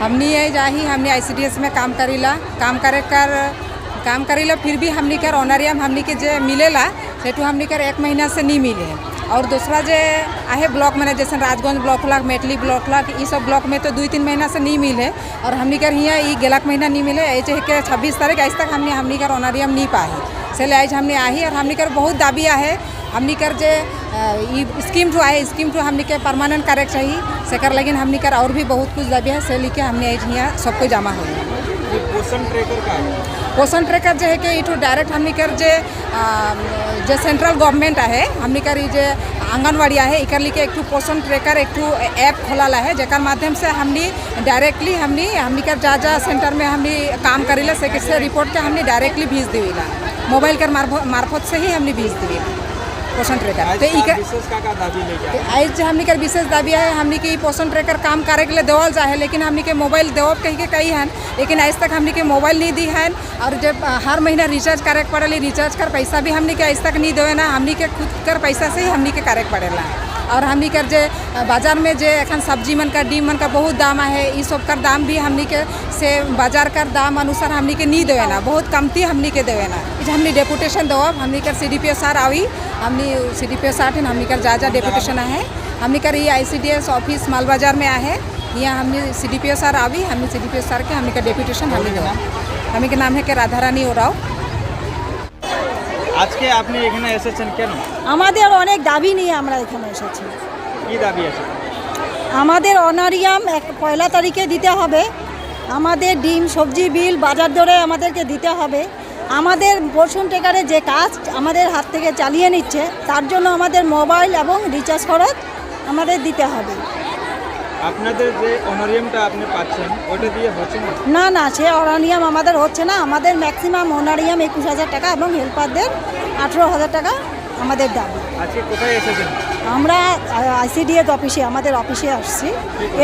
हमनी ये जाही, हमनी आईसीडीएस में काम करीला, काम करे कर काम करीला, फिर भी हमनी कर ऑनरियम हमनी के जे मिलेला, सेठू हमनी कर एक महीना से नहीं मिले। और दूसरा जे आहे ब्लॉक में, जैसे राजगंज ब्लॉक लाग, मेटली ब्लॉक लाग, ये सब ब्लॉक में तो 2-3 महीना से नहीं मिले और हमनी कर हियाँ ई गेलाक महीना नहीं मिले। ऐसे के 26 तारीख आज तक हमने हमनी कर ऑनरियम नहीं पाही। से आज हमने आही और हमनी कर बहुत दाबी आहे। हमनी कर जे ई स्कीम जो आहे, स्कीम जो हमनी के परमानेंट करे के चाहिए, सेकर लगिन हमनी कर और भी बहुत कुछ दाबी है, से लेके हमने आज हियाँ सब कोई जमा हुई। ये पोषण ट्रैकर का है? पोषण ट्रैकर जे है कि इठो डायरेक्ट हमनी कर जे सेंट्रल गवर्नमेंट है, हमनी कर ई जे आंगनबाड़ी है, इकर लिके एक ठो पोषण ट्रैकर, एक ठो ऐप खोलाला है, जेकर माध्यम से हमनी डायरेक्टली हमनी हमनी कर जा जा सेंटर में हमनी काम करीला, से रिपोर्ट के हमनी डायरेक्टली भेज देवीला। मोबाइल कर मार्फत से ही हमनी भेज देवीला पोषण ट्रैकर। आज तो का इकर विशेष का का दाबी लेके आए? आज हमनी के विशेष दाबी है, हमनी के ई पोषण ट्रैकर काम करे के लिए देवल जाए, लेकिन हमनी के मोबाइल देवब कही के कही हन, लेकिन आज तक हमनी के मोबाइल नहीं दी हन। और जब हर महीना रिचार्ज करे के पड़ेली, रिचार्ज कर पैसा भी हमनी के आज तक नहीं देवे ना। हमनी के खुद कर पैसा से ही हमनी के करे के पड़ेला। और हमनी कर जे बाजार में जे एखन सब्जी मन का, डीम मन का बहुत दाम है, ई सब कर दाम भी हमनी के से बाजार कर दाम अनुसार हमनी के नहीं देवे ना, बहुत कमती हमनी के देवे ना। ई जे हमनी डेपुटेशन देवब, हमनी कर सीडीपीओ सर आई, हमनी सीडीपीओ सर हमनी कर जा जा डेपुटेशन है। हमनी कर ये आईसीडीएस ऑफिस माल बाजार में आए, यहाँ हमनी सीडीपीओ सर आवी, हमनी सीडीपीओ सर के हमनी का डेपुटेशन हमनी देवब। हमनी के नाम है के राधा रानी ओराव। আজকে আপনি এখানে এসেছেন কেন? আমাদের অনেক দাবি নিয়ে আমরা এখানে এসেছি। কি দাবি আছে? আমাদের অনারিয়াম 1 পয়লা তারিখে দিতে হবে। আমাদের ডিম, সবজি বিল বাজার দরে আমাদেরকে দিতে হবে। আমাদের পোষণ ট্রেকারে যে কাজ আমাদের হাত থেকে চালিয়ে নিচ্ছে, তার জন্য আমাদের মোবাইল এবং রিচার্জ খরচ আমাদের দিতে হবে। আপনাদের যে অনারিয়ামটা আপনি পাচ্ছেন, ওটা দিয়ে হচ্ছে না? না না, সে অনারিয়াম আমাদের হচ্ছে না। আমাদের ম্যাক্সিমাম অনারিয়াম 21,000 টাকা এবং হেল্পারদের 18,000 টাকা আমাদের দাবি। আজকে কোথায় এসেছেন? আমরা আইসিডিএস অফিসে, আমাদের অফিসে আসছি।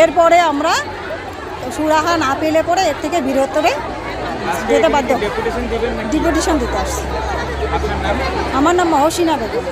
এরপরে আমরা সুরাহা না পেলে পরে এর থেকে বৃহত্তরে আজকে যেতে বাধ্য। ডেপুটেশন দিবেন নাকি? ডিপুটেশন দিতে আসছি। আপনার নাম? আমার নাম মহসিনা বেগম।